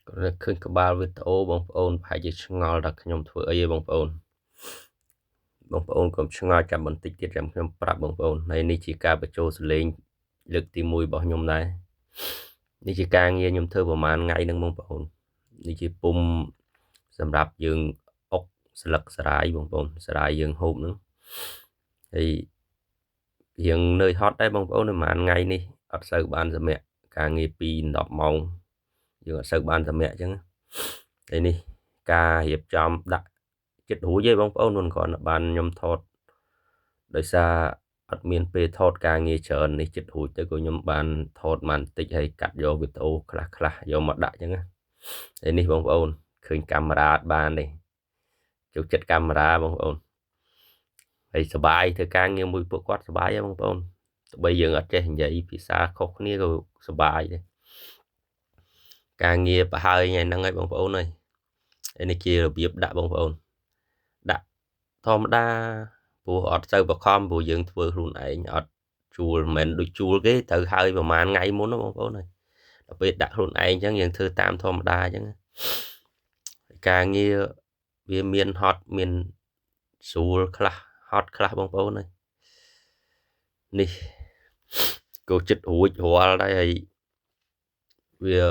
គាត់ឃើញក្បាលវីដេអូបងប្អូនប្រហែលជាឆ្ងល់ថាខ្ញុំធ្វើអីឯងបងប្អូនបងប្អូនកុំឆ្ងល់ចាំបន្តិចទៀតចាំខ្ញុំប្រាប់បងប្អូនហើយនេះជាការបញ្ចូលសលេងលើកទី1របស់ខ្ញុំដែរនេះជាការងារខ្ញុំធ្វើប្រហែលថ្ងៃហ្នឹងបងប្អូននេះជាពុំសម្រាប់យើងអុកស្លឹកសារាយបងប្អូនសារាយយើងហូបហ្នឹងហើយរៀងនឿយហត់ដែរបងប្អូនប្រហែលថ្ងៃនេះអត់សូវបានសម្រាប់ការងារ2 10ម៉ោងយើងអត់សូវបានសម្រាប់អញ្ចឹងហើយនេះការរៀបចំដាក់ចិត្តរួចឯងបងប្អូនមិនគ្រាន់តែបានខ្ញុំថតដោយសារអត់មានពេលថតការងារច្រើននេះចិត្តរួចទៅក៏ខ្ញុំបានថតបានបន្តិចហើយកាត់យកវីដេអូខ្លះខ្លះយកមកដាក់អញ្ចឹងណាហើយនេះបងប្អូនឃើញកាមេរ៉ាអត់បានទេចូលចិត្តកាមេរ៉ាបងប្អូនហើយសប្បាយធ្វើការងារមួយពួកគាត់សប្បាយហ៎បងប្អូនទោះបីយើងអត់ចេះនិយាយភាសាខុសគ្នាក៏សប្បាយដែរការងារប្រហើយថ្ងៃហ្នឹងហើយបងប្អូនអើយហើយនេះជារបៀបដាក់បងប្អូនដាក់ធម្មតាព្រោះអត់សូវបខំព្រោះយើងធ្វើខ្លួនឯងអត់ជួលមិនមែនដូចជួលគេត្រូវហើយប្រហែលថ្ងៃមុនណាបងប្អូនអើយដល់ពេលដាក់ខ្លួនឯងអញ្ចឹងយើងធ្វើតាមធម្មតាអញ្ចឹងការងារវាមានហត់មានស្រួលខ្លះហត់ខ្លះបងប្អូនអើយនេះក៏ចិត្តរួចរាល់ដែរហើយវា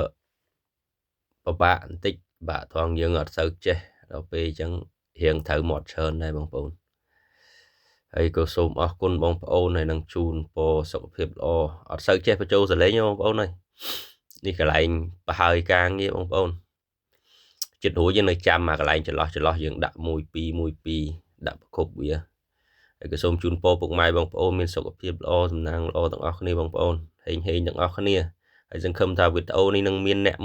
ពិបាកបន្តិចបាក់ត្រង់យើងអត់សូវចេះដល់ពេលអញ្ចឹងរៀងត្រូវមាត់ច្រើនដែរបងប្អូនហើយក៏សូមអរគុណបងប្អូនហើយនឹងជូនពរសុខភាពល្អអត់សូវចេះបញ្ចូលសលេងបងប្អូនអើយនេះកន្លែងប្រហើយការងារបងប្អូនចិត្តរួចយើងនៅចាំអាកន្លែងចន្លោះចន្លោះយើងដាក់1 2 1 2ដាក់ប្រគប់វាហើយក៏សូមជូនពរពុកម៉ែបងប្អូនមានសុខភាពល្អសំណាងល្អទាំងអស់គ្នាបងប្អូនហេងហេងទាំងអស់គ្នាហើយសង្ឃឹមថាវីដេអូនេះនឹងមានអ្នក